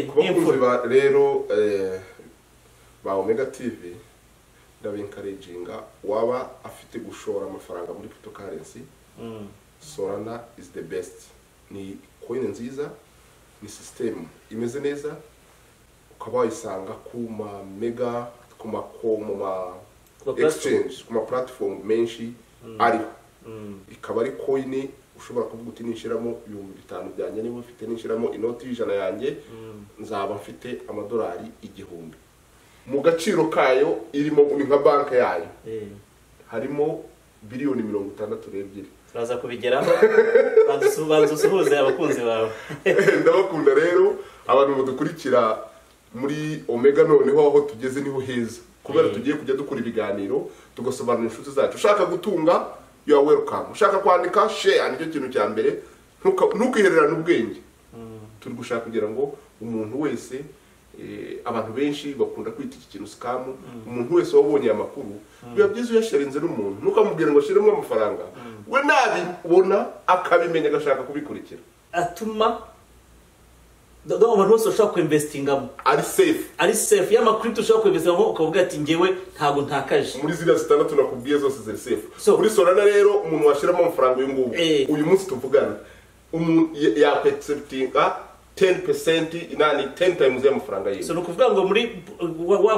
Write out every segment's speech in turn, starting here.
Ku bakunzi ba rero ba Omega TV, ndabencouraginga, waba afite gushora amafaranga muri cryptocurrency, Solana is the best. Ni coin nziza, ni system imeze neza, ukaba wayisanga ku ma mega, ku ma Ku ma platform. exchange, ku ma platform menshi ariho. Ikaba ari coin ushobora kuvuga uti: "Nishiramo 5000 byanjye, niba ufite, nishiramo inoti y'100 yanjye, nzaba mfite amadolari 1000." Mu gaciro kayo irimo, ni nka banki yayo, harimo biliyoni 62. Turaza kubigeraho. Banza usuhuze abakunzi bawe. Ndabakunda rero abantu mudukurikira muri Omega. Noneho aho tugeze niho heza, kubera tugiye kujya dukora ibiganiro, tugasobanurira inshuti zacu. Ushaka gutunga, you are welcome. Ushaka kwandika, share, nicyo kintu cya mbere. Ntukihererane ubwenge. Turi gushaka kugira ngo umuntu wese, abantu benshi bakunda kwita iki kintu scam. Umuntu wese wabonye aya makuru, biba byiza uyasharinze n'umuntu. Ntukamubwire ngo ashyiremo amafaranga, we nabibona akabimenya agashaka kubikurikira. Atuma abantu bose bashobora kuinvestingamo. Ari safe. Ari safe y'ama crypto ushobora kuinvestingamo, ukavuga ati: "Ngewe ntabwo ntakaje." Muri ziriya zitandatu nakubwiye zose ziri safe. Kuri Solana rero, umuntu washyiramo amafaranga uyu nguyu, uyu munsi tuvugana, umuntu yakwexpectinga 10%, inani 10 times y'amafaranga yiwe. So ni ukuvuga ngo muri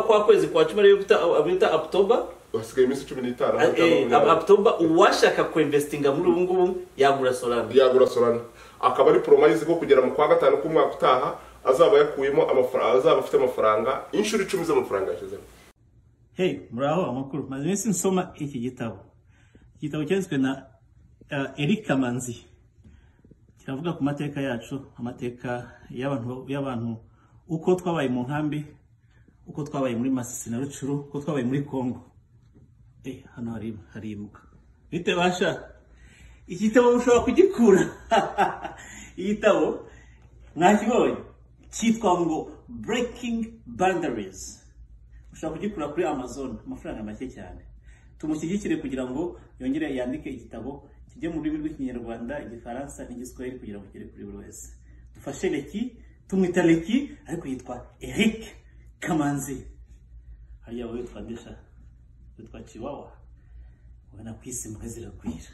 kwa kwezi kwa 10, ariyo bita October. Hasigaye iminsi 15. October, uwashaka kuinvestinga muri ubu ngubu yagura Solana. Yagura Solana, akaba ari promise ko kugera mu kwa gatanu k'umwaka utaha azaba yakuyemo amafaranga, azaba afite amafaranga inshuro 10 z'amafaranga yashyizemo. Hey, muraho, amakuru? Maze iminsi nsoma iki gitabo. Igitabo cyanditswe na Eric Kamanzi, kiravuga ku mateka yacu, amateka y'abantu, uko twabaye mu nkambi, uko twabaye muri Masisi na Rucuru, uko twabaye muri Congo. Hano hari imbwa. Bite basha? Iki gitabo mushobora kugikura, igitabo mwakibonye cyitwa ngo Breaking Boundaries. Ushobora kugikura kuri Amazon amafaranga make cyane. Tumushyigikire kugira ngo yongere yandike igitabo kijye mu rurimi rw'Ikinyarwanda, Igifaransa n'Igiswahili, kugira ngo kigere kuri buri wese. Dufashe Leki. Tumwita Leki ariko yitwa Eric Kamanzi. Hariya wowe witwa Ndesha, witwa Chiwawa. Ubona ku isi imbwa ziragwira.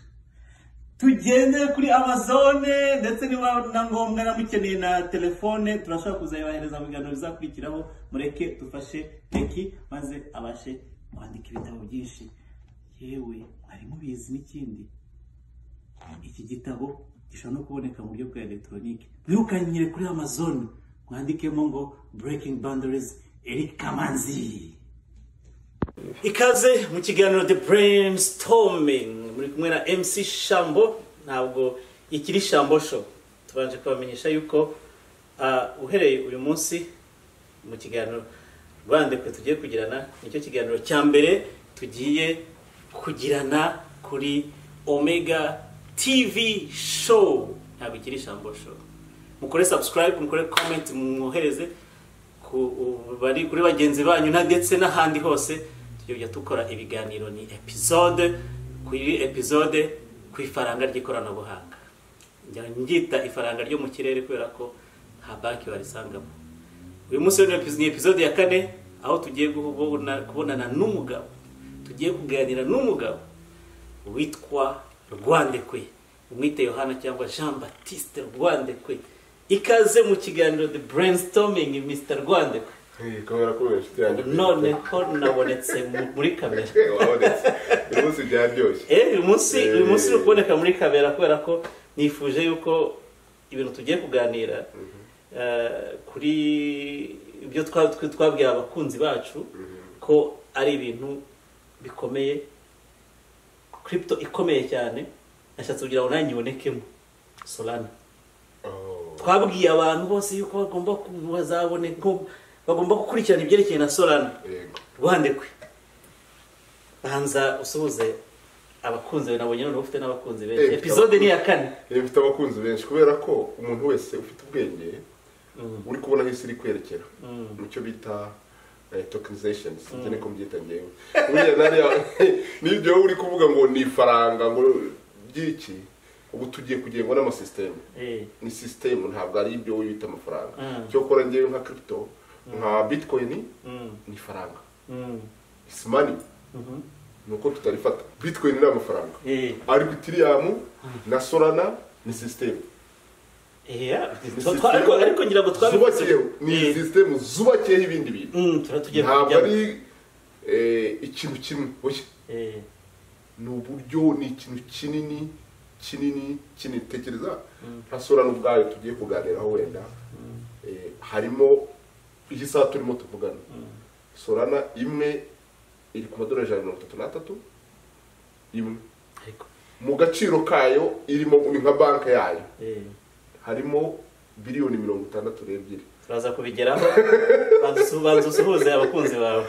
Tugende kuri Amazone, ndetse niba na ngombwa namukeneye na telefone, turashobora kuzayibahereza mu biganiro bizakurikiraho. Mureke dufashe Leki maze abashe kwandika ibitabo byinshi. Yewe, mwari mubizi n'ikindi, iki gitabo gishobora no kuboneka mu buryo bwa elegitoronike. Mwirukanyire kuri Amazon, mwandikemo ngo "Breaking Boundaries, Eric Kamanzi". Ikaze mu kiganiro The Brainstorming, muri kumwe na MC Shambo. Ntabwo ikiri Shambo Show. Tubanje kubamenyesha yuko uhereye uyu munsi, mu kiganiro Rwandekwe tugiye kugirana, nicyo kiganiro cya mbere tugiye kugirana kuri Omega TV Show. Ntabwo ikiri Shambo Show. Mukore subscribe, mukore comment, mwohereze bari kuri bagenzi banyu na ndetse n'ahandi hose. Tugiye kujya dukora ibiganiro, ni episode kuri episode, ku ifaranga ry'ikoranabuhanga. Njya ngita ifaranga ryo mu kirere kubera ko nta banki warisangamo. Uyu munsi rero ni episode ya kane, aho tugiye kubonana n'umugabo, tugiye kuganira n'umugabo witwa Rwandekwe, umwite Yohana cyangwa Jean Baptiste Rwandekwe. Ikaze mu kiganiro The Brainstorming, Mr Rwandekwe. Kamera kubera inshuti yanjye. Noneho nabonetse muri kamera. Wabonetse uyu munsi, byaryoshye. Uyu munsi uri kuboneka muri kamera kubera ko nifuje yuko ibintu tugiye kuganira, kuri ibyo twabwiye abakunzi bacu ko ari ibintu bikomeye, crypto ikomeye cyane. Nashatse kugira ngo nanjye nyibonekemo, Solana. Twabwiye abantu bose yuko bagomba bazabone ko bagomba gukurikirana ibyerekeye na Solana. Rwandekwe, banza usuhuze abakunzi bawe. Nabonye noneho ufite n'abakunzi benshi. Episode ni iya kane. Mfite abakunzi benshi kubera ko umuntu wese ufite ubwenge uri kubona aho isi iri kwerekera mu cyo bita tokenization, sinzi niko mbyita ngewe. Buriya nariya n'ibyo wowe uri kuvuga ngo ni ifaranga ngo ry'iki. Ubu tugiye kugengwa n'amasisitemu. Ni sisitemu, ntabwo ari ibyo wita amafaranga. Cyokora ngewe nka crypto, nka bitcoin, ni ifaranga. It's money. Nuko tutarifata. Bitcoin ni amafaranga, ariko Ethereum na Solana ni sisitemu. Ariko ngira ngo twabivuze, ni sisitemu zubakiyeho ibindi bintu. Ntabwo ari ikintu kimwe. Ni uburyo, ni ikintu kinini kinini kinini. Tekereza nka Solana ubwayo tugiye kuganiraho wenda, harimo iyi saha turimo tuvugana, Solana imwe iri ku madolari 133 imwe. Mu gaciro kayo irimo nka banki yayo harimo biliyoni 62. Turaza kubigeraho. Banza usuhuze abakunzi bawe.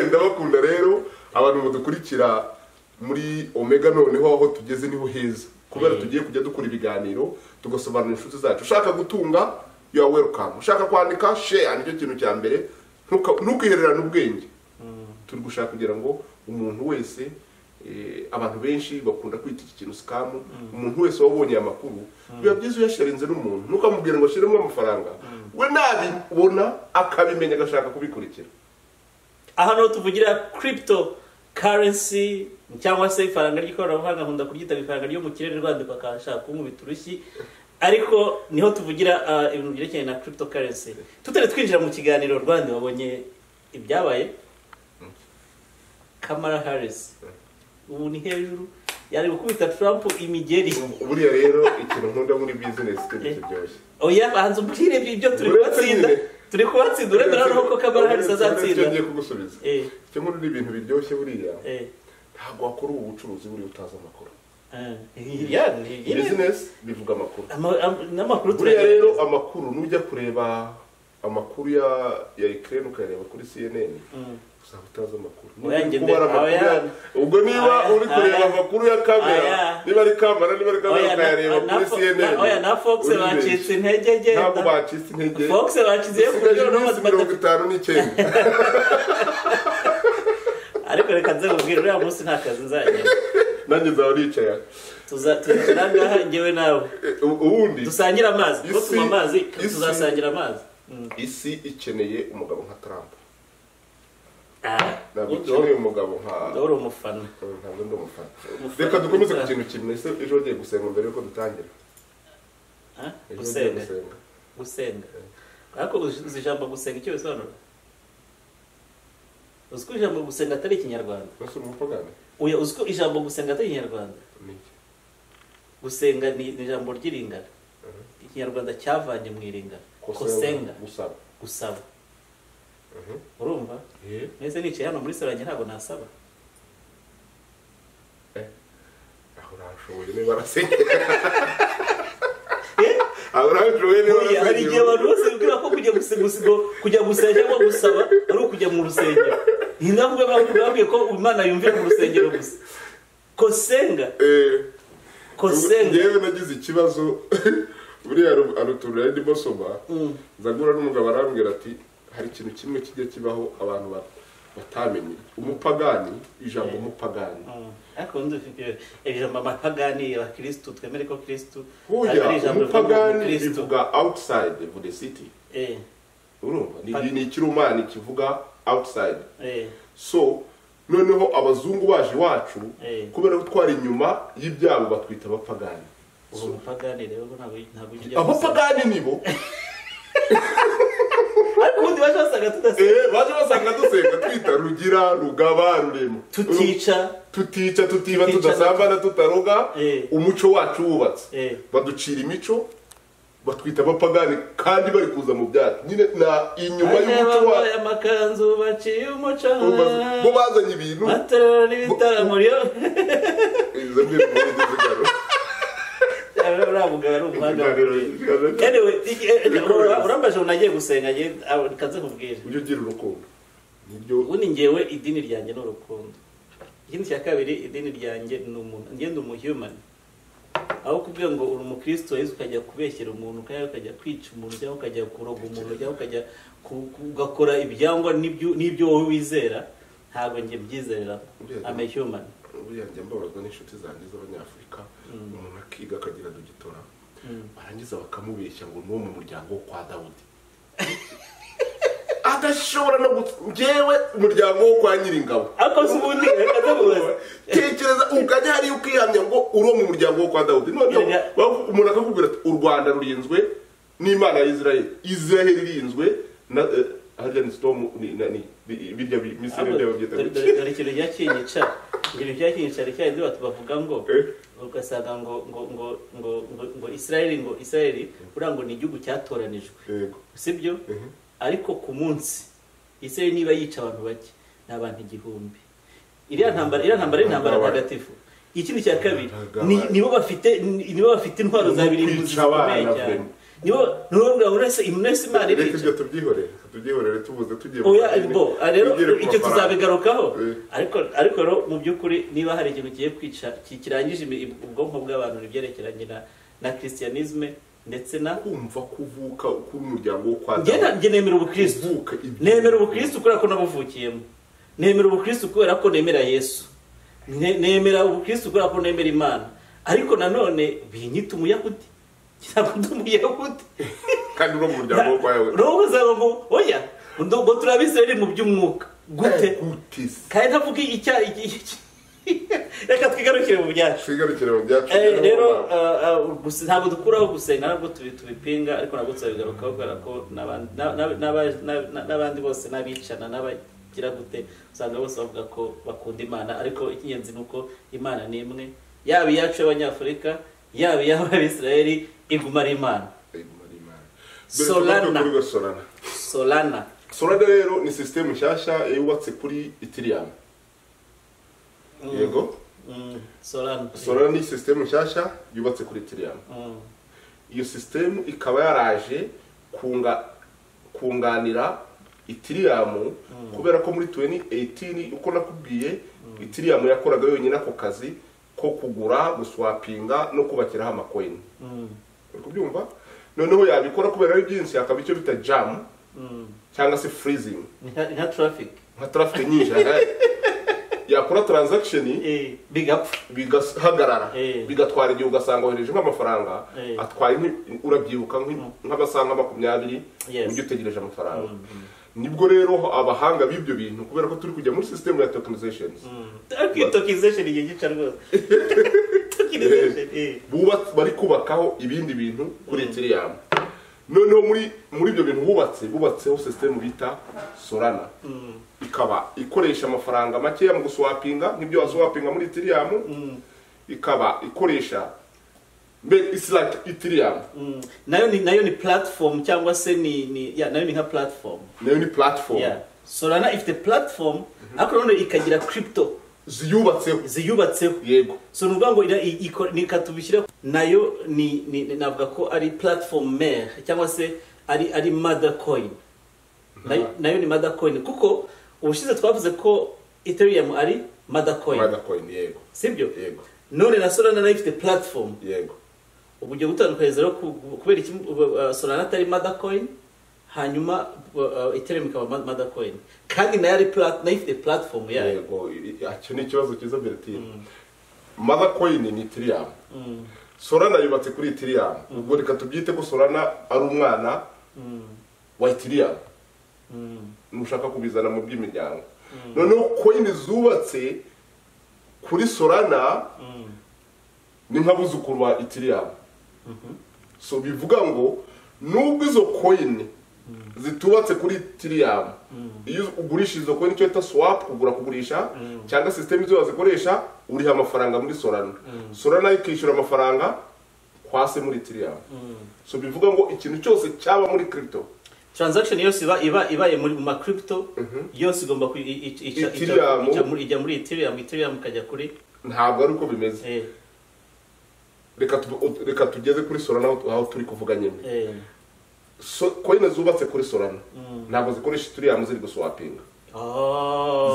Ndabakunda rero abantu mudukurikira muri Omega. Noneho aho tugeze niho heza, kubera tugiye kujya dukora ibiganiro tugasobanurira inshuti zacu. Ushaka gutunga, you are welcome. Ushaka kwandika, share, nicyo kintu cya mbere. Ntukihererane ubwenge. Turi gushaka kugira ngo umuntu wese, abantu benshi bakunda kwita iki kintu scam. Umuntu wese wabonye amakuru biba byiza uyasharinze n'umuntu, ntukamubwire ngo ashiremo amafaranga, we nabibona akabimenya agashaka kubikurikira. Aha no tuvugira crypto currency cyangwa se ifaranga ry'ikoranabuhanga, nkunda kuryita ifaranga ryo mu kirere, rwandikwa akashaka kunkubita urushyi, ariko niho tuvugira ibintu byerekeranye na crypto currency. Tutari twinjira mu kiganiro, Rwanda wabonye ibyabaye Kamala Harris ubu ni hejuru yari gukubita Trump imigeri. Buriya rero ikintu nkunda muri business kiryoshye. Oya, banza umbwire ibyo turi kubatsinda. Turi kubatsinda uremera ko Kamala Harris azatsinda. Ngiye kugusubiza. Icyo nkuru ni ibintu biryoshye buriya. Ntabwo wakora ubu bucuruzi buri utazi amakuru. Business bivuga amakuru. N'amakuru buriya rero amakuru nujya kureba amakuru ya Ukraine ukayareba kuri CNN, uzaba utazi amakuru. Ubwo niba uri kureba amakuru ya kamera, niba ari kamera, niba ari kamera ukayareba kuri CNN. Oya, na Fox bacitse intege genda. Ntabwo bacitse intege. Fox bacitse kuri 59. Ariko reka nze kubwira uriya munsi nta kazi nzajya. Nanjye nzaba nicaye. Tuzatura ngaha njyewe nawe. Ubundi dusangira amazi, kuko tunywa amazi, tuzasangira amazi. Isi ikeneye umugabo nka Trump. Ntabwo ikeneye umugabo nka... Ndabona umufana. Ntabwo ndi umufana. Reka dukomeze ku kintu kimwe. Ese ejo ugiye gusenga mbere yuko dutangira? Gusenga. Gusenga. Ariko uzi ijambo gusenga icyo bisobanura? Uzi ko ijambo gusenga atari ikinyarwanda? Ese uri umupagani? Oya, uzi ko ijambo gusenga atari ikinyarwanda? Gusenga ni ijambo ry'iringana. Ikinyarwanda cyavanye mu iringana. Kosenga, gusaba. Gusaba. Urumva? Meze nicaye hano muri salo ntabwo nasaba. Aho urashoboye niba arasenga. Aho urashoboye niba arasenga. Hari igihe abantu bose bibwira ko kujya kujya gusenga cyangwa gusaba ari ukujya mu rusengero. Ni nabwo babwiye ko Imana yumvira mu rusengero gusa. Kosenga. Kosenga. Yewe nagize ikibazo. Buriya arutura ndimo soma, nzagura n'umugabo arambwira ati hari ikintu kimwe kijya kibaho abantu batamenye. Umupagani, ijambo umupagani. Ariko ndufite ijambo amapagani ya Kristo, twemere ko Kristo ari ijambo umupagani bivuga outside of the city. Urumva ni ikirumani kivuga outside. So noneho abazungu baje iwacu kubera ko twari inyuma y'ibyabo batwita abapagani. Umupagani rero ntabwo ujya abapagani nibo. Ariko ubundi baje basanga tudasenga. Baje basanga dusenga twita Rugira, Rugaba, Rurema. Tutica, tutiba, tudasambana, tutaroga. Umuco wacu wubatse. Baducira imico, batwita abapagani kandi bari kuza mu byacu. Nyine na inyuma y'umuco wacu. Amakanzu baciye umuco. Bo bazanye ibintu. Baterura n'ibitaramo ryo. Izo mbere muri zigaro. Anyway, urambaje unagiye gusenga kaze kubwira. Ujye ugira urukundo. Nibyo. Ubundi ngewe idini ryanjye ni urukundo. Ikindi cya kabiri idini ryanjye ni umuntu, ngende umu human. Aho kubwira ngo uri umukristo Yesu ukajya kubeshyera umuntu, ukajya kwica umuntu cyangwa ukajya kuroga umuntu cyangwa ukajya ugakora ibyangwa n'ibyo wowe wizera, ntabwo nge mbyizerera. I'm a human. Buriya njya mbabazwa n'inshuti zanjye z'Abanyafurika, umuntu akiga akagira dogitora, barangiza bakamubeshya ngo ni uwo mu muryango wo kwa Dawudi, adashobora no njyewe umuryango wo kwa Nyiringabo. Ariko se ubundi reka ndamubaza. Tekereza ukajya hariya ukihamya ngo uri uwo mu muryango wo kwa Dawudi, noneho umuntu akakubwira ati u Rwanda rurinzwe n'Imana ya Israel, Israel irinzwe na harya ni Sodom, ni birya Misiri Ahubwo, byabo byita dore ikintu cyakinyica, ikintu cyakinyica ni cya batu bavuga ngo ugasanga ngo ngo ngo ngo ngo ngo Israel, ngo Israel uriya ngo ni igihugu cyatoranijwe, sibyo? Ariko ku munsi Israel niba yica abantu bake ni abantu 1000. Iriya ntambara, iriya ntambara ni intambara ntagatifu. Ikindi cya kabiri, nibo bafite intwaro za birimbuzi Kwica abana, zikomeye cyane. vraiment. Nibo nuvuga ngo uretse Imana Reka irica. ibyo tubyihorere tubuze tugiye Oya, mu madini, bo, rero tugere ku icyo mafaranga. tuzabigarukaho. Ariko rero mu by'ukuri niba hari ikintu kigiye kwica kirangije ubwonko bw'abantu ibyerekeranye na christianisme ndetse na kumva kuvuka kuri umuryango wo kwa Njye Dawudi. njye nemera ubukristo. Kuvuka ibyo. Nemera ubukristo kubera ko nabuvukiyemo. Nemera ubukristo kubera ko nemera Yesu. Nemera ubukristo kubera ko nemera Imana. Ariko nanone binyita umuyahudi. Ntabwo ndi umuyahudi. Kandi uri mu muryango wo kwa Yahudi. Roho uzaba ngo oya, ngo turi Abisirayeli mu by'umwuka. Gute? Gute se? Kandi ntavuga icya reka twigarukire mu byacu. Twigarukire mu byacu. Rero, ntabwo dukuraho gusenga, ntabwo tubipinga, ariko ntabwo tuzabigarukaho kubera ko n'abandi bose n'abicana n'abagira gute usanga bose bavuga ko bakunda Imana, ariko icy'ingenzi ni uko Imana ni imwe, yaba iyacu y'Abanyafurika, yaba iy'Abisirayeli, iguma ari Imana. Iguma ari Imana. Solana. Kuri Solana. Solana. Solana rero ni system nshyashya yubatse kuri Ethereum. Yego. Solana. Solana ni system nshyashya yubatse kuri Ethereum. Iyo system ikaba yaraje kunganira Ethereum, kubera ko muri 2018 uko nakubwiye Ethereum yakoraga yonyine ako kazi ko kugura, guswapinga no kubakiraho amacoin. Uri kubyumva? Noneho yabikora kubera ari byinshi akaba icyo bita jam cyangwa se freezing. Ni nka traffic. Nka traffic nyinshi. Yakora transaction Bigapfa. bigahagarara, bigatwara igihe, ugasanga wohereje nk'amafaranga atwaye urabyibuka nk'amasaha nka 20 ujya utegereje amafaranga. Nibwo rero abahanga b'ibyo bintu, kubera ko turi kujya muri system ya tokenizations. Ariko iyo tokenization igiye gica rwose. Tokenization, Bari kubakaho ibindi bintu kuri Ethereum. Noneho muri ibyo bintu bubatseho system bita Solana. Ikaba ikoresha amafaranga makeya mu guswapinga nk'ibyo waswapinga muri Ethereum. Ikaba ikoresha it's like Ethereum. Nayo ni platform cyangwa se ni ya nayo ni nka platform. Nayo ni platform. Yeah. Solana ifite platform, ariko none ikagira crypto ziyubatseho. Ziyubatseho. Yego. So nuvuga ngo ni katubishyira nayo ni navuga ko ari platform mère cyangwa se ari mother coin. Nayo ni mother coin kuko ubushize twavuze ko Ethereum ari mother coin. Mother coin, yego. Sibyo? Yego. None na Solana nayo ifite platform. Yego. Ubu ugiye gutandukanyiriza rero kubera iki Solana atari mother coin, hanyuma Ethereum ikaba mother coin. Kandi nayo ari nayo ifite platform yayo. Yego, icyo ni ikibazo cyiza Bertine. Mother coin ni Ethereum. Solana yubatse kuri Ethereum. Ubwo reka tubyite ko Solana ari umwana wa Ethereum. Nushaka kubizana mu by'imiryango. Noneho coin zubatse kuri Solana ni nk'abuzukuru ba Ethereum. So bivuga ngo nubwo izo coin zitubatse kuri Ethereum, iyo ugurisha izo coin icyo bita swap, kugura kugurisha, cyangwa system izo bazikoresha, uriha amafaranga muri Solana. Solana ikishyura amafaranga kwase muri Ethereum. So bivuga ngo ikintu cyose cyaba muri crypto transaction yose iba ibaye muri ma crypto yose igomba ku Ethereum. ijya muri Ethereum, Ethereum ikajya kuri Ntabwo ari uko bimeze. Reka tugeze kuri Solana aho turi kuvuga nyine. So coin zubatse kuri Solana ntabwo zikoresha Ethereum ziri guswapinga.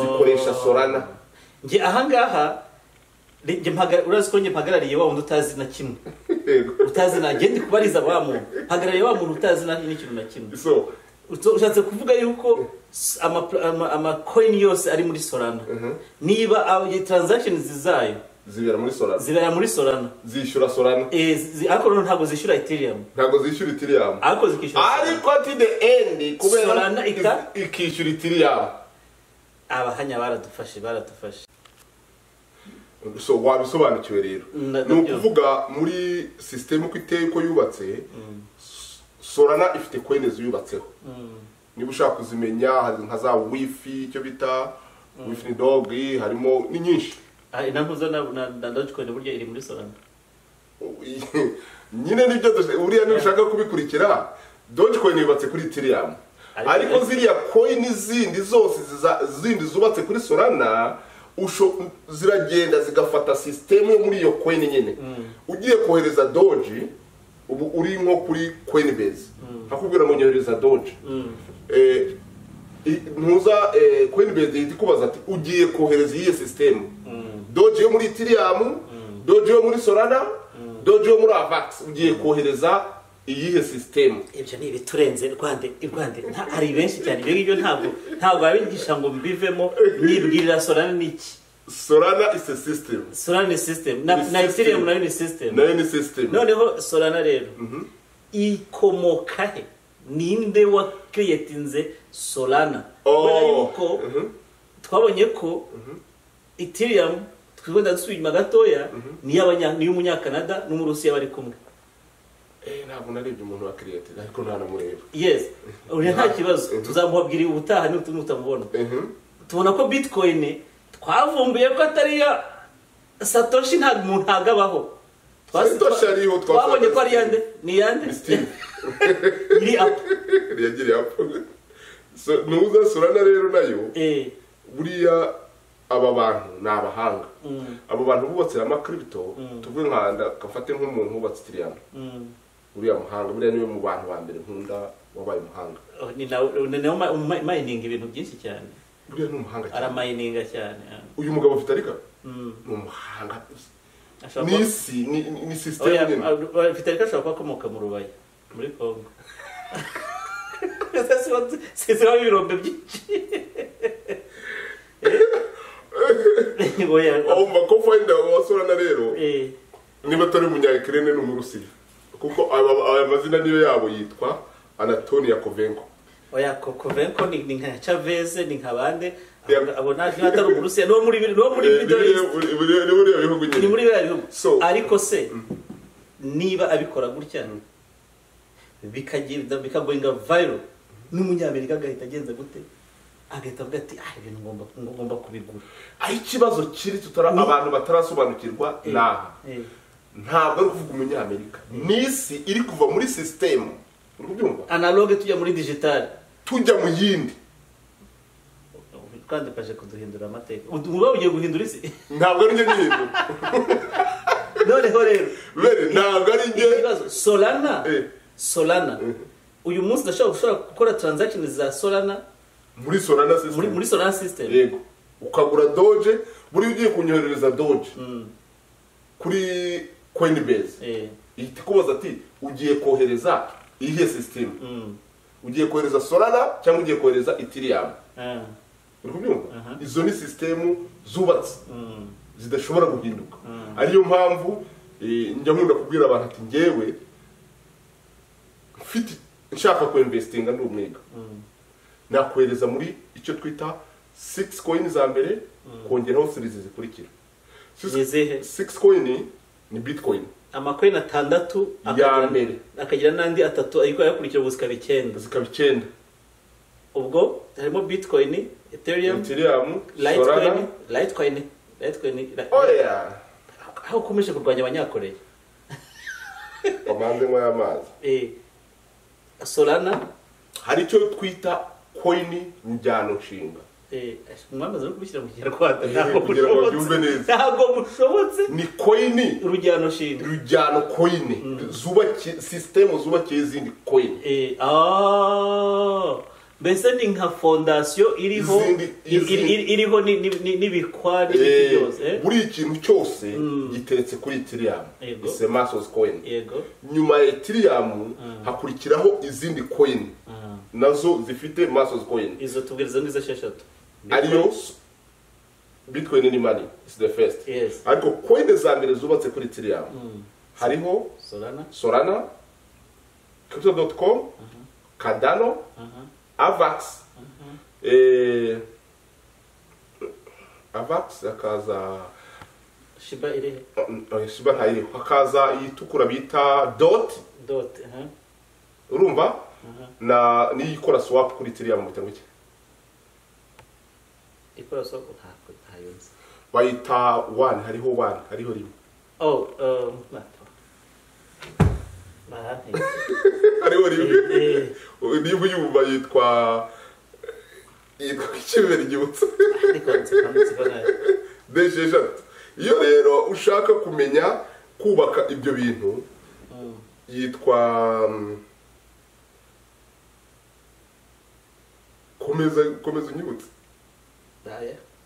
Zikoresha Solana. Nge ahangaha nge urazi ko nge mpagarariye wa wundi utazi na kimwe. Yego. Utazi na nge ndi kubariza wa muntu. Mpagarariye wa muntu utazi na n'ikintu na kimwe. So Ushatse kuvuga yuko ama coin yose ari muri Solana, niba transactions zayo zibera muri Solana, zibera muri Solana, zishyura Solana. Ariko noneho ntabwo zishyura Ethereum. Ntabwo zishyura Ethereum. Ariko zikishyura Solana. Ariko at the end, kubera Solana ikishyura Ethereum. Abahanya baradufashe, baradufashe. So wabisobanukiwe rero. Ni Ndabyumva. ukuvuga muri sisiteme uko iteye, uko yubatse, Solana ifite coins yubatseho. Niba ushaka kuzimenya, hari nka za WIF, icyo bita WIF ni dog, harimo ni nyinshi. Ah, inampuzo na Dogecoin burya iri muri Solana. Nyine nibyo buriya niba ushaka kubikurikira, Dogecoin yubatse kuri Ethereum, ariko ziriya coin zindi zose zindi zubatse kuri Solana, ziragenda zigafata sisitemu yo muri iyo coin nyine. Ugiye kohereza Doge, ubu uri nko kuri Coinbase, akubwira ngo nyohereza Doge, ntuza Coinbase ihita ikubaza ati: "Ugiye kohereza iyihe sisitemu? Doge yo muri Ethereum, Doge yo muri Solana, Doge yo muri Avax? Ugiye kohereza iyihe sisitemu?" Ibyo ni ibiturenze. Rwande Rwande, hari benshi cyane. Ibyo ngibyo ntabwo babigisha ngo mbivemo. Nibwirira, Solana ni iki? Solana is a system. Solana ni system na Ni na system. Ethereum nayo ni system. Nayo ni system. Noneho Solana rero ikomoka he? Ninde wa creatinze Solana? Oh. Kubera yuko twabonye ko Ethereum, twibona dusubiye inyuma gatoya, ni iy'umunyakanada n'Umurusiya bari kumwe. Ntabwo narebye umuntu wa create, ariko ntanamureba. Yes, uriya nta kibazo, tuzamuhabwira ubutaha nutamubona. Tubona ko Bitcoin twavumbuye ko atari iya Satoshi, ntabwo umuntu ntabwo abaho. Satoshi ariho, Twabonye ko ari iyande, ni iyande? Ni Steve. Iri apu. Yagiriye apfa. So nuza Solana rero nayo, buriya aba bantu ni abahanga, abo bantu bubatse ama crypto. Tuvuge nka gafate nk'umuntu wubatse Ethereum, uriya muhanga, buriya niwe mu bantu ba mbere nkunda wabaye umuhanga. Oh, ni nawe, ni nawe mining ibintu byinshi cyane. Buriya ni umuhanga cyane. Aramayininga cyane, ah. Uyu mugabo Vitalik ni umuhanga. Ashobora Ni isi ni system Oya, nyine. Vitalik ashobora kuba akomoka mu Rubaya muri Congo. Siba ibirombe byinshi. Oya. Umva ko founder wa Solana rero, niba atari umunya-Ukraine ni Umurusiya, kuko aya mazina niyo yabo, yitwa Anatoly Yakovenko. Oya, Kovenko ni nka Chavez, ni nka bande. Yeah. Abo nta niba atari Umurusiya, no muri Middle East. Ni buriya bihugu Ni nyine. muri biriya bihugu. Ariko se niba abikora gutya, bikagenda bikagoinga viral, n'Umunyamerika agahita agenza gute? Agahita avuga ati: "Ah, ibintu ngomba kubigura." Aho ikibazo kiri tutara abantu batarasobanukirwa ni aha. Ntabwo ari ukuvuga Umunyamerika, ni isi iri kuva muri sisitemu, uri kubyumva? Analogue tujya muri digital. Tujya mu yindi. Kandi kaje kuduhindura amateka. Uba ugiye guhindura isi. Ntabwo ari njye nyihindura. Noneho rero Bene, ntabwo ari njye. ikibazo Solana, Solana uyu munsi ndashobora gushobora gukora transaction za Solana Muri Solana muri system. Muri Solana system. Yego, ukagura Doge. Buriya ugiye kunyoherereza Doge kuri Coinbase, ihita ikubaza ati: "Ugiye kohereza iyihe system? Ugiye kohereza Solana cyangwa ugiye kohereza Ethereum?" Uri kubyumva? Aha. Izo ni sisitemu zubatse, zidashobora guhinduka. Ariyo mpamvu njya nkunda kubwira abantu ati: "Njyewe mfite nshaka kuinvestinga, ndi umwiga, nakohereza muri icyo twita six coin za mbere, kongeraho series zikurikira." Ni izihe? Six coin ni Bitcoin. Amacoin atandatu Ya mbere. Akagira n'andi atatu ariko ayakurikira, ubu zikaba icyenda. Zikaba icyenda. Ubwo harimo Bitcoin, Ethereum, Ethereum, Litecoin. Solana. Litecoin. Oya. Aho ukomeje kurwanya Abanyakoreya. Bamanze nywa y'amazi. Solana. Hari icyo twita coin njyano nshinga. Mwamaze no kubishyira mu Kinyarwanda, ntabwo Kugira ngo mushobotse. babyumve neza. Ntabwo mushobotse. Ni coin Urujyano nshinga. Rujyano coin zubakiye sisitemu, zubakiye izindi coin. Ah, mbese ni nka fondasiyo iriho iriho n'ibikwa n'ibiki byose, eh? Buri ikintu cyose giteretse kuri Ethereum. It's a mass coin. Nyuma ya Ethereum hakurikiraho izindi coin. Nazo zifite masses coin. Izo tubwiriza ngizo esheshatu. Ariyo Bitcoin ni money is the first. Yes. Ariko coin za mbere zubatse kuri Ethereum hariho Solana, Crypto.com, Cardano, Avax, Avax hakaza Shiba irihe? Shiba ntayiriho, hakaza iyitukura bita Dot, urumva na n'iyikora swap kuri Ethereum mu bitabo cye. Ikora swap ntabwo ntayo nzi. Bayita one, hariho one, hariho rimwe. Oh, hariho rimwe. Niba uyumva yitwa ikibera igibutso. Desheshatu. Iyo rero ushaka kumenya kubaka ibyo bintu yitwa komeza unyibutse.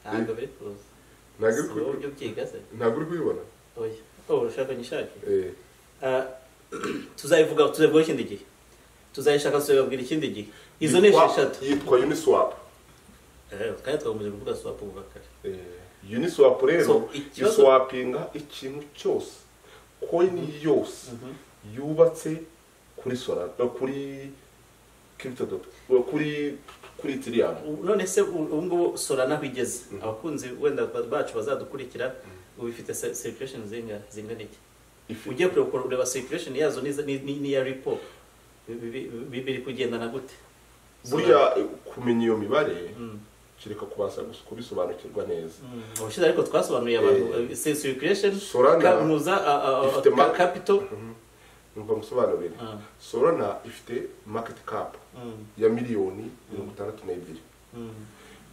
Ntabwo biri kuza. Ntabwo uri kuyibona? Oya. Oh, urashaka nyishake? Tuzayivuga ikindi gihe. Tuzayishaka tuzababwira ikindi gihe. Izo ni esheshatu. Yitwa Uniswap. Kandi twakomeje kuvuga swap kuva kare. Uniswap rero iswapinga ikintu cyose, coin yose yubatse kuri Solana, kuri Crypto.com, kuri Ethereum. None se ubu ngubu Solana aho igeze, abakunzi wenda bacu bazadukurikira, ubu ifite circulation zingana iki? Ugiye kureba circulation yazo n'iya Ripple biri kugendana gute? Buriya kumenya iyo mibare kireka kubanza kubisobanukirwa neza. Ubushize ariko twasobanuriye abantu circulation Solana ifite capital. Numva musobanurire. Solana ifite market cap ya miliyoni 62.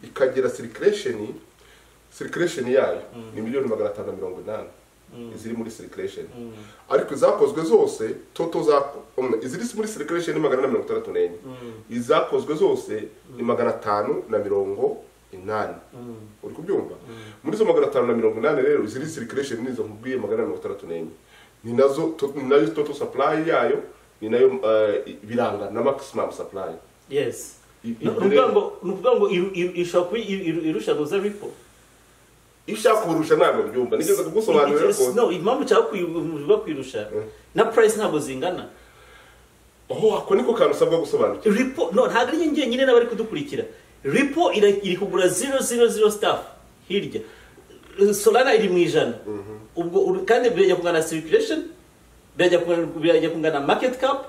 Ikagira circulation yayo ni miliyoni 580 iziri muri circulation. Ariko izakozwe zose total za iziri muri circulation ni 464. Izakozwe zose ni 580. Uri kubyumva? Muri zo 580 rero iziri circulation nizo nkubwiye 464. Ni nazo ni nayo total supply yayo, ni nayo biranga na maximum supply. Yes. Nukuvuga ngo ishobora kuba irusha za Ripple. Ishaka kurusha ntabwo byumva nigeze kugusobanurira ko no impamvu cyangwa kuyivuga kwirusha na price ntabwo zingana. Oh, ako niko kantu usabwa gusobanukirwa. Ripple no ntabwo ari njye nyine n'abari kudukurikira. Ripple iri kugura 000 staff hirya. Solana iri mu 100. Ubwo kandi birajya kungana circulation, birajya kungana market cap.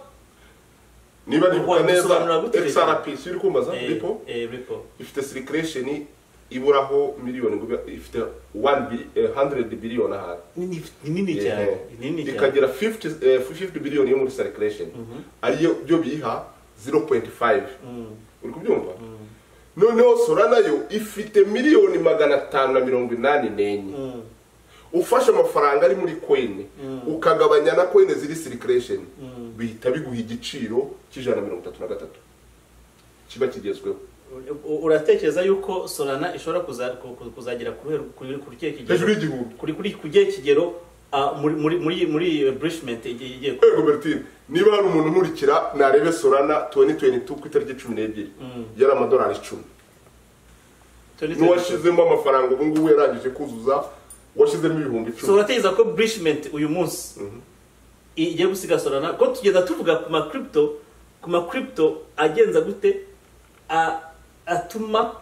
Niba nibuka neza XRP si uri kumbaza Ripple? Ripple ifite circulation iburaho miliyoni ifite 100 billion ahari. Ni nini cyane, ni nini cyane. Ikagira 50 billion yo muri circulation. Ariyo byo biha 0.5. Uri kubyumva? Noneho Solana yo ifite miliyoni 584. Ufashe amafaranga ari muri coin ukagabanya na coin ziri circulation bihita biguha igiciro c'133 kiba kigezweho. Uratekereza yuko Solana ishobora kuzagera kuri kuri kigero hejuru y'igihumbi kuri kujye kigero muri brushment igiye ku Bertine? Niba hari umuntu nkurikira narebe Solana 2022 ku itariki 12 yari amadolari 10. Nuwashizemo amafaranga ubu ngubu yarangije kuzuza washizemo 10,000. So uratekereza ko brushment uyu munsi igiye gusiga Solana ko tugenda tuvuga ku ma crypto agenza gute atuma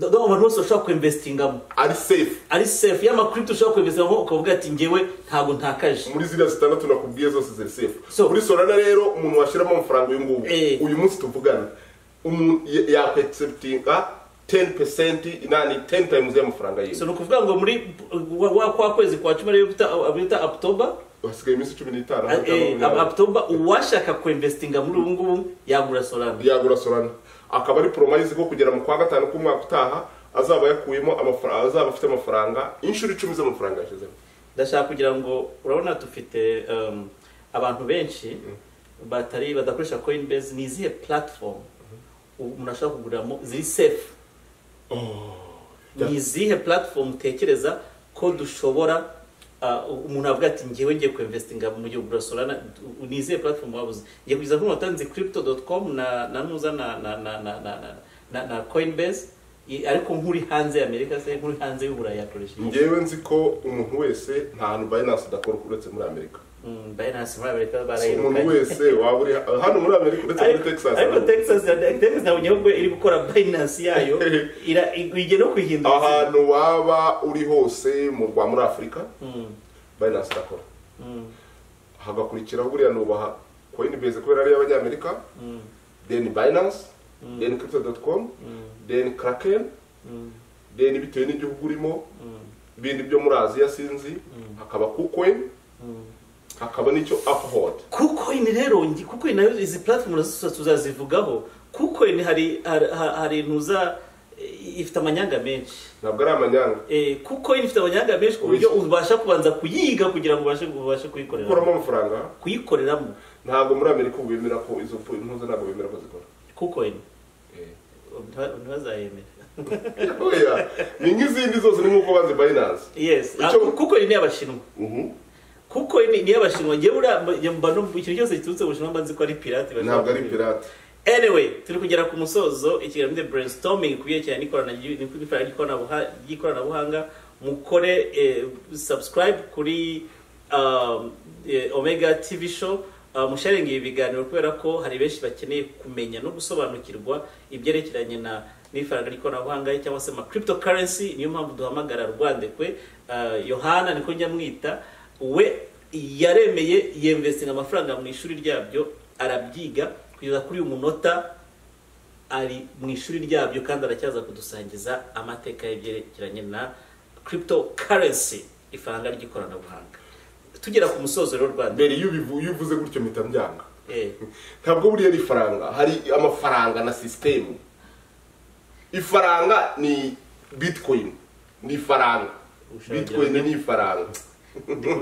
abantu bose bashobora kuinvestingamo ari safe, ari safe y'ama crypto ushobora kuinvestingamo ukavuga ati ngewe ntago ntakaje muri ziriya zitandatu nakubwiye zose ziri safe. Kuri Solana rero umuntu washiramo amafaranga uyu ngubu uyu munsi tuvugana umuntu yakwacceptinga 10% inani 10 times y'amafaranga yiwe. So nukuvuga ngo muri kwa kwezi kwa 10 ariyo bita October hasigaye iminsi 15 October uwashaka kuinvestinga muri ubu ngubu yagura Solana, yagura Solana akaba ari promise ko kugera mu kwa gatanu k'umwaka utaha azaba yakuyemo amafaranga, azaba afite amafaranga inshuro 10 z'amafaranga yashizemo. Ndashaka kugira ngo urabona dufite abantu benshi batari badakoresha Coinbase, ni izihe platform umuntu ashobora kuguramo ziri safe? Ni izihe platform utekereza ko dushobora Umuntu avuga ati ngewe ngiye kuinvestinga mu gihe ugura Solana, nizeye platform wabuze ngiye kugeza kuri watanze crypto.com na nuza na Coinbase, ariko nkuri hanze ya Amerika se, nkuri hanze y'Uburayi yakoresha. Ngewe nzi ko umuntu wese nta hantu Binance idakora uretse muri Amerika. Binance muri Amerika barayirukanye. Umuntu wese waba uri hano muri Amerika uretse muri Texas. Ariko Texas nabonye ko iri gukora Binance yayo igiye no kwihindura. Ahantu waba uri hose mu Rwanda, muri Afurika, Binance irakora. Hagakurikiraho buriya nubaha Coinbase kubera ari iy'Abanyamerika, then Binance, then crypto.com, then Kraken, then bitewe n'igihugu urimo, bindi byo muri Aziya sinzi, hakaba KuCoin, hakaba n'icyo Uphold. KuCoin rero, KuCoin nayo izi platform tuzazivugaho. KuCoin hari ntuza ifite amanyanga menshi. Ntabwo ari amanyanga. KuCoin ifite amanyanga menshi ku buryo ubasha kubanza kuyiga kugira ngo ubashe kuyikorera. Gukuramo amafaranga? Kuyikoreramo. Ntabwo muri Amerika ubu bemera ko izo ntuza, ntabwo bemera ko zikora. KuCoin. Ntibazayemera. Oya, ni nk'izindi zose, ni nk'uko bazi Binance. Yes, KuCoin ni abashinwa. KuCoin ni abashinwa. Ngewe uriya mba numva ikintu cyose giturutse mu Bushinwa mba nzi ko ari pirate. Ntabwo ari pirate. Anyway, turi kugera ku musozo ikiganiro The Brainstorming ku byerekeranye n'ikoranabuhanga. Mukore subscribe kuri Omega TV show, musharinga ibi biganiro kubera ko hari benshi bakeneye kumenya no gusobanukirwa ibyerekeranye na n'ifaranga ry'ikoranabuhanga cyangwa se ama cryptocurrency. Niyo mpamvu duhamagara Rwandekwe Yohana, niko njya mwita, we yaremeye yemvestinga amafaranga mu ishuri ryabyo, arabyiga kugeza kuri uyu munota ari mu ishuri ryabyo, kandi aracyaza kudusangiza amateka y'ibyerekeranye na cryptocurrency, ifaranga ry'ikoranabuhanga. Tugera ku musozo rero Rwanda. Mbere iyo uvuze gutyo mpita mbyanga. Ntabwo buriya ari ifaranga, hari amafaranga na system. Ifaranga ni Bitcoin, ni ifaranga. Bitcoin ni ifaranga.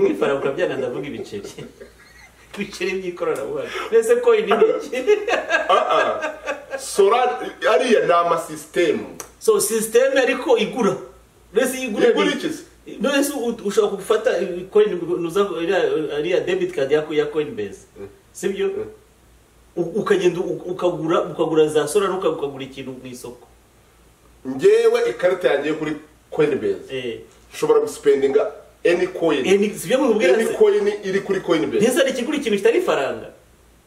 Ifaranga urabyanga, ndavuga ibiceri. Ibiceri by'ikoranabuhanga. Mbese coin ni iki? Sora ariya ni ama system. So system ariko igura. Mbese igura iki? Mbese ushobora gufata coin nuza ariya debit card yako ya Coinbase. Sibyo? Ukagenda ukagura za Solana, ukagura ikintu mu isoko. Ngewe ikarita yanjye kuri Coinbase. Ushobora guspendinga any coin. Any coin iri kuri Coinbase. Neza ari ikigura ikintu kitari ifaranga.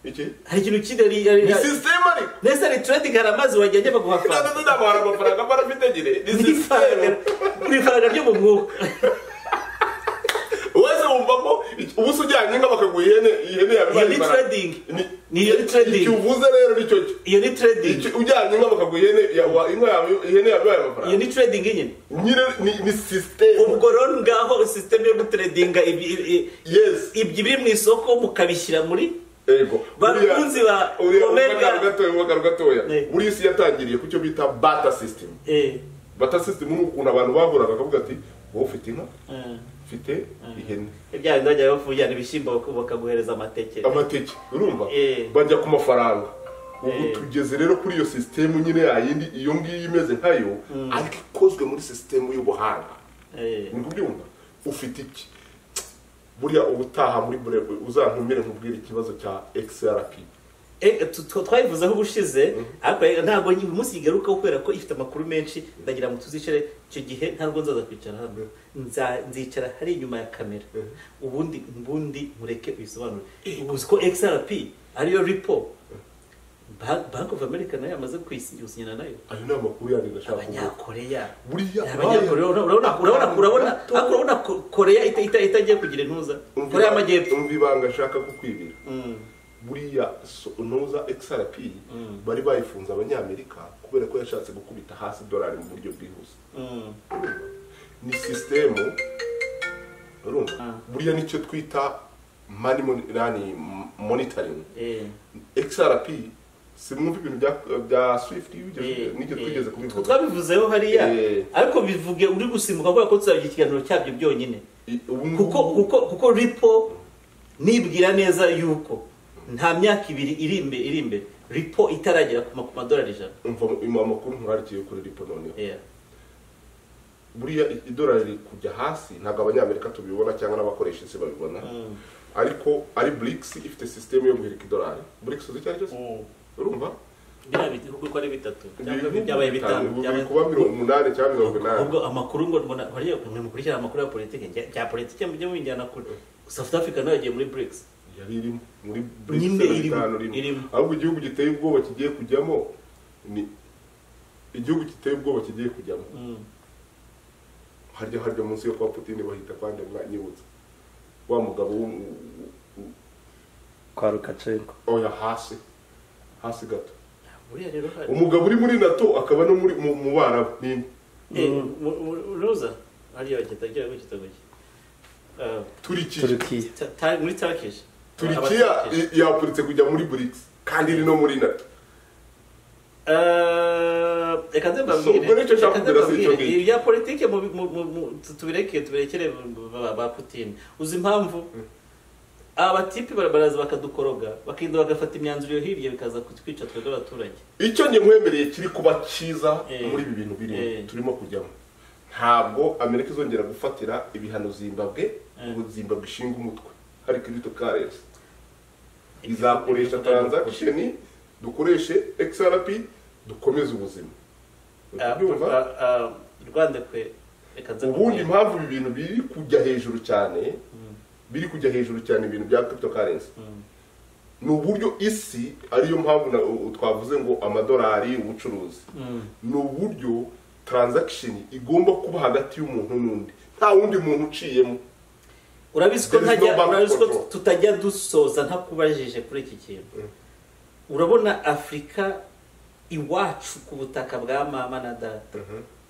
Iki? Hari ikintu kidari ni system ari. Neza ari trading, hari amazi wajyanye baguha faranga. Nda amafaranga barafite gire. Ni system. Ni ifaranga ryo mu mwuka. Wese wumva ko ubuso ujyanye inka bakaguha ihene yabibaye ni trading. Ni iyo trading. Icyo uvuze rero nicyo cyo. Iyo ni trading. Ujyanye inka bakaguha ihene ya inka yawe, ihene yabibaye amafaranga. Iyo ni trading nyine. Nyine ni system. Ubwo rero ngaho system yo gutradinga yes, ibyo biri mu isoko mukabishyira muri ego. Bakunzi ba Omega gatoya. Muri isi yatangiriye ku cyo bita barter system. Barter system ni ukuntu abantu bahuraga bakavuga ati wowe ufite inka, mfite ihene. Ibya bindi bajya bafujyana ibishyimbo bakaguhereza amateke. Amateke, urumva? Bajya ku mafaranga. Ubu tugeze rero kuri iyo system nyine yayindi, iyo ngiyo imeze nkayo, ariko ikozwe muri system y'ubuhanga. Uri kubyumva? Ufite iki? Buriya ubutaha muri uzantumire nkubwire ikibazo cya XRP. Twabivuzeho ubushize, ariko ntabwo uyu munsi igaruka kubera ko ifite amakuru menshi. Ndagira ngo tuzicare icyo gihe, ntabwo nzaza kwicara hano, nzicara hari inyuma ya kamera, ubundi mureke uyisobanure. Uzi ko XRP ariyo Ripple, Bank of America nayo yamaze kwisinyana nayo. Ayo ni amakuru yandi ndashaka kuvuga. Abanyakoreya. Buriya urabona Korea itagiye kugira intuza. Korea y'Amajyepfo. Umva ibanga ashaka kukwibira. Buriya ntuza XRP bari bayifunze Abanyamerika kubera ko yashatse gukubita hasi dolari mu buryo bwihuse. Ni system, urumva? Buriya nicyo twita money monitoring. XRP simwumva ibintu bya Swift nigeze twigeze kubivuga. Twabivuzeho hariya, ariko bivuge uri gusimbuka kubera ko tuzabigira ikiganiro cyabyo byonyine. Kuko Ripple nibwira neza yuko nta myaka ibiri iri imbere Ripple itaragera ku madolari 100. Umva amakuru nturarikiye kuri Ripple noneho. Buriya idolari riri kujya hasi, ntabwo Abanyamerika tubibona cyangwa n'abakoresha isi babibona, ariko ari BRICS ifite system yo guhirika idolari. BRICS uzi icyo ari cyo se? Urumva? Biriya bihugu uko ari bitatu cyangwa byabaye bitanu? Ubu biri kuba 80 cyangwa 80. Ubwo amakuru ngo mbona hariya mwe mukurikirana amakuru ya politiki, bya politiki mujye mubijyana kure. South Africa nayo yagiye muri BRICS. Yari irimo muri BRICS. Nyine irimo, 51. Irimo. Ahubwo igihugu giteye ubwoba kigiye kujyamo ni igihugu giteye ubwoba kigiye kujyamo. Harya munsi yo kwa Putin bahita kwande? Mwanyibutsa wa mugabo Kwa Lukashenko? Oya, hasi hasi gato. Buriya rero hari Umugabo uri muri NATO akaba no muri mu Barabu ni Ruza hariya bagita gira gutya gutya. Turikiya. Turukiya. Muri Turkish. Turikiya. Aba-Turkish. Yapuritse kujya muri BRICS kandi iri no muri NATO. Reka nze So, mbabwire. ubwo nicyo nshaka Reka nze kubwira si icyo mbabwire. ngicyo. Ibya politike tubireke, tubirekere ba Putin. Uzi impamvu? Aba batipi baraza bakadukoroga, bakinda bagafata imyanzuro iyo hirya, bikaza kutwica twebwe abaturage. Icyo njye nkwemereye kiri kuba cyiza muri ibi bintu birimo turimo kujyamo, ntabwo Amerika izongera gufatira ibihano Zimbabwe ngo Zimbabwe ishinge umutwe. Hari cryptocurrency izakoresha transaction, dukoreshe XRP, dukomeze ubuzima. Urabyumva? Rwandekwe, reka nze Ubundi nkubwire. impamvu ibi bintu biri kujya hejuru cyane, biri kujya hejuru cyane, ibintu bya cryptocurrency, ni uburyo isi, ariyo mpamvu twavuze ngo amadolari ubucuruzi, ni uburyo transaction igomba kuba hagati y'umuntu n'undi, nta wundi muntu uciyemo. Urabizi ko There is no ntajya bank urabizi ko control. tutajya dusoza ntakubajije kuri iki kintu. Urabona Afurika iwacu, ku butaka bwa mama na data,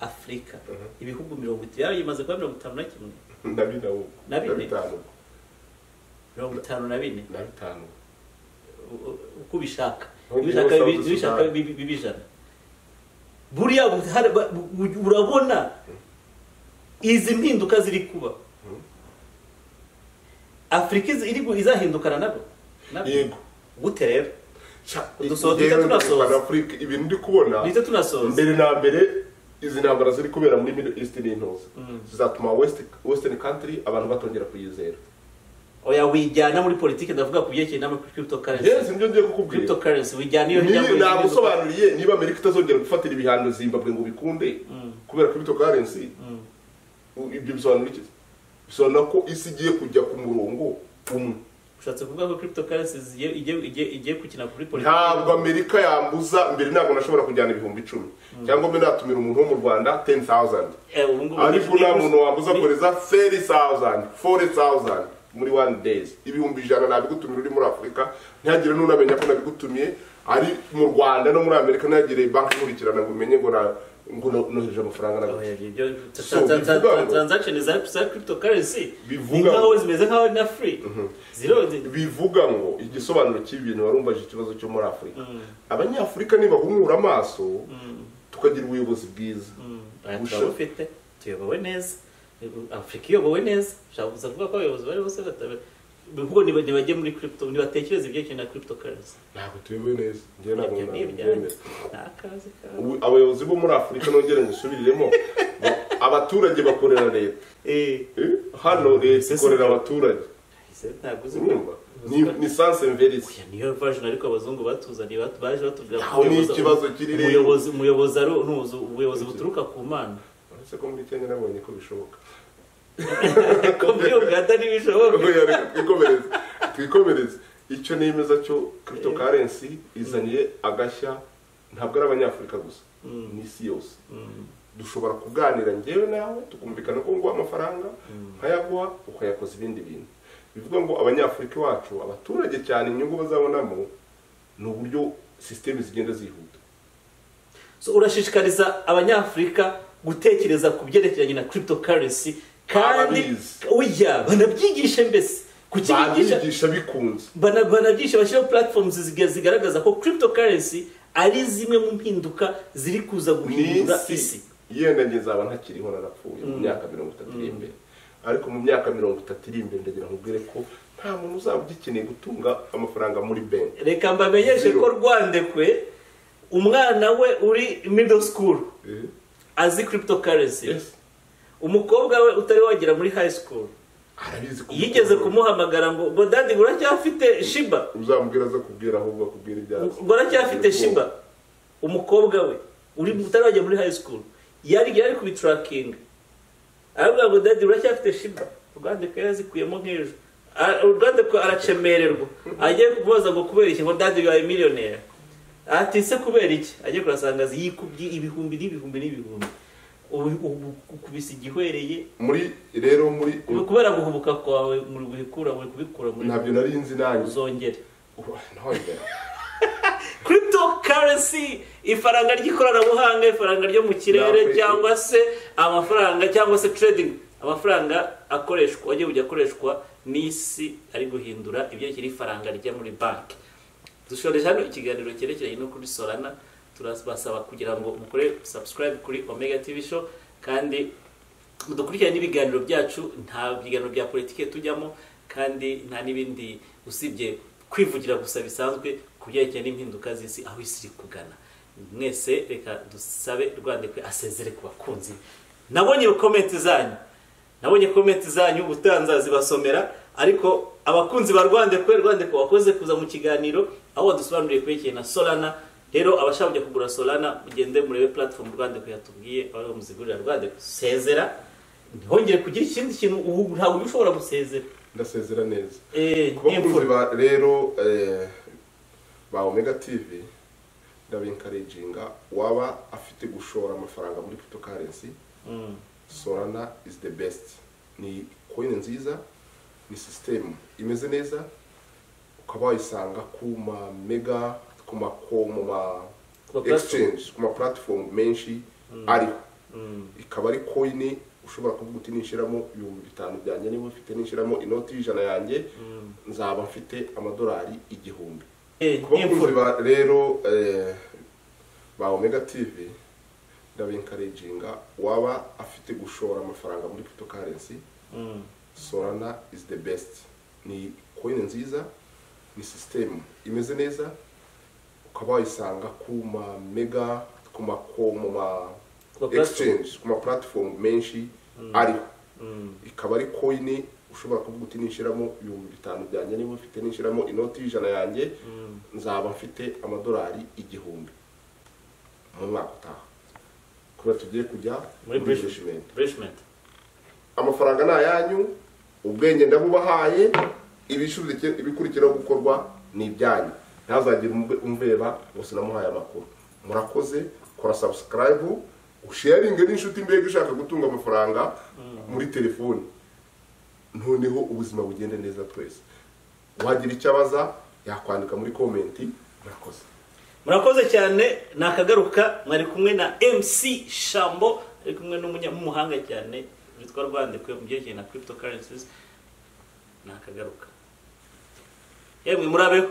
Afurika, ibihugu 50, yaba imaze kuba 51. Na bine ahubwo. Na bine? Na bitanu. 54. Na bitanu. Uko ubishaka. Nongeyeho Ibishaka South ibishaka Sudan. bibi 100. Buriya urabona izi mpinduka ziri kuba, Afurika izahindukana nabo. Yego. Gute rero? Dusoza, Njyewe duhita tunasoza. ndi Afurika, ibintu ndi kubona, Duhita tunasoza. mbere na mbere izi ntambara ziri kubera muri Middle East n'intuza zizatuma western country abantu batongera kuyizera. Oya, wijyana muri politiki, ndavuga ku byerekeye n'ama cryptocurrency. Yes, nibyo ngiye kukubwira. Cryptocurrency wijyana iyo hirya ngo Nagusobanuriye, niba Amerika itazongera gufatira ibihano Zimbabwe ngo bikunde kubera cryptocurrency, ibyo bisobanura iki? Bisobanura ko isi igiye kujya ku murongo umwe. Ushatse kuvuga ko cryptocurrency igiye gukina kuri politiki? Ntabwo Amerika yambuza. Mbere ntabwo nashobora kujyana 10,000 cyangwa mbe natumira umuntu wo mu Rwanda 10,000, Ubu ngubu ariko nta muntu wambuza kohereza 30,000, 40,000 muri one days. 100,000 nabigutumira uri muri Afurika, ntihagire n'unamenya ko nabigutumiye ari mu Rwanda no muri Amerika, ntihagire banki nkurikirana ngo umenye ngo ngo nohereje amafaranga na Oya, ibyo So, bivuga ngo- transaction za cryptocurrency Bivuga ni nkaho ngo- zimeze nkaho ari na free zero. Bivuga ngo igisobanuro cy'ibi bintu, warumvaje ikibazo cyo muri Afurika, Abanyafurika nibahumura amaso tukagira ubuyobozi bwiza. Aya turabufite, tuyobowe neza, Afurika iyobowe neza. Ushobora kuza kuvuga ko abayobozi bari bose ahubwo nibajye muri crypto, nibatekereze ibyerekeye na cryptocurrency. Ntabwo tuyobowe neza, njyewe ntabwo Ibyo ni ibyanyu. nabyemera. Ni akazi kawe. Ubu abayobozi bo muri Afurika, nongere ngusubiriremo, abaturage bakorera leta. Hano leta ikorera abaturage. Ese ntabwo uzi ko Urumva, ni sens inverse. Oya, niyo version, ariko abazungu batuzaniye baje batubwira ko Aho ni ikibazo kiri rero. umuyobozi ari ntuzi ubuyobozi buturuka ku Mana. Uretse ko muri Kenya nabonye ko bishoboka. Ko muri Uganda ntibishoboka? Oya, reka twikomereze, twikomereze. Icyo nemeza cyo, cryptocurrency izaniye agashya, ntabwo ari Abanyafurika gusa, n'isi yose. Dushobora kuganira njyewe nawe tukumvikana ko nguha amafaranga nkayaguha, ukayakoza ibindi bintu. Bivuga ngo Abanyafurika iwacu, abaturage cyane, inyungu bazabonamo ni uburyo système zigenda zihuta. So urashishikariza Abanyafurika gutekereza ku byerekeranye na cryptocurrency kandi Ababizi. oya, banabyigishe mbese. Kuki bigisha? Babyigisha bikunze. Banabyigisha, bashyiraho platforms zigaragaza ko cryptocurrency ari zimwe mu mpinduka ziri kuza guhindura N'isi isi. Yenda njye nzaba ntakiriho, narapfuye mu myaka 30 iri imbere, ariko mu myaka 30 iri imbere ndagira nkubwire ko nta muntu uzaba ugikeneye gutunga amafaranga muri banki. Reka mbamenyeshe Zero. ko Rwandekwe, umwana we uri middle school azi cryptocurrency. Yes. Umukobwa we utari wagera muri high school arabizi ko yigeze kumuhamagara ngo daddy, uracyafite Shiba? Uzamubwira aza kubwira, ahubwo akubwira ibyazo. Ngo aracyafite Shiba. Umukobwa we uri utari wajya muri high school yari kubitrackinga, aravuga ngo: "Daddy, uracyafite Shiba?" Rwandiko yazikuyemo nk'ejo. Rwandiko aracemererwa, agiye kumubaza ngo kubera iki, ngo: "Daddy, you are a millionaire." Ati: "Se kubera iki?" Agiye kurasanga yikubye ibihumbi n'ibihumbi n'ibihumbi. Ubu ukubise igihwereye. Muri rero muri Kubera guhubuka kwawe muri kubikura, muri kubikura muri Ntabyo nari nzi nanjye. Uzongere. Ntongera. Cryptocurrency, ifaranga ry'ikoranabuhanga, ifaranga ryo mu kirere, cyangwa se amafaranga, cyangwa se trading, amafaranga akoreshwa, agiye kujya akoreshwa n'isi, ari guhindura ibyerekeye ifaranga rijya muri banki. Dushoreje hano ikiganiro cyerekeranye no kuri Solana. Turabasaba kugira ngo mukore subscribe kuri Omega TV Show kandi mudukurikirane n'ibiganiro byacu. Nta biganiro bya politiki tujyamo kandi nta n'ibindi usibye kwivugira gusa bisanzwe ku byerekeye n'impinduka z'isi, aho isi iri kugana. Mwese reka dusabe Rwandikwe asezere ku bakunzi. Nabonye comment zanyu, nabonye comment zanyu, ubutaha zibasomera. Ariko abakunzi ba Rwandekwe, Rwandekwe wakoze kuza mu kiganiro aho wadusobanuriye kwerekeye na Solana. Rero abashaka kujya kugura Solana, mugende murebe platform Rwandekwe yatubwiye aho muzigurira. Rwandekwe, sezera, ntihongere kugira ikindi kintu. Ubu ntabwo ushobora gusezera. Ndasezera neza. Eh, ku bakunzi nk'imfura. Ba rero ba Omega TV, ndabencouraginga, waba afite gushora amafaranga muri cryptocurrency, Solana is the best. Ni coin nziza, ni system imeze neza, ukaba wayisanga ku ma mega, ku ma ko mu ma Ku ma platform. exchange, ku ma platform menshi ariho. Ikaba ari coin ushobora kuvuga uti: "Nishiramo 5000 byanjye, niba ufite, nishiramo inoti y'100 yanjye, nzaba mfite amadolari 1000." Ku bakunzi nk'imfura. Ba rero ba Omega TV, ndabencouraginga, waba afite gushora amafaranga muri cryptocurrency, Solana is the best. Ni coin nziza, ni system imeze neza, ukaba wayisanga ku ma mega, ku ma ko mu ma Ku ma platform. exchange, ku ma platform menshi ariho. Ikaba ari coin ushobora kuvuga uti: "Nishiramo 5000 byanjye, niba ufite, nishiramo inoti y'100 yanjye, nzaba mfite amadolari 1000 mu mwaka utaha," kubera tugiye kujya muri investment. Bridgement. Amafaranga ni ayanyu, ubwenge ndabubahaye, ibikurikiraho gukorwa ni ibyanyu. Ntazagire umveba ngo sinamuhaye amakuru. Murakoze. Kora subscribe, usharinge n'inshuti, mbega ushaka gutunga amafaranga muri telefoni, noneho ubuzima bugende neza twese. Wagira icyo abaza yakwandika muri comment. Murakoze. Murakoze cyane, nakagaruka. Mwari kumwe na MC Shambo, ari kumwe n'umuhanga cyane witwa Rwandekwe mu byerekeye na cryptocurrencies. Nakagaruka, yemwe, murabeho.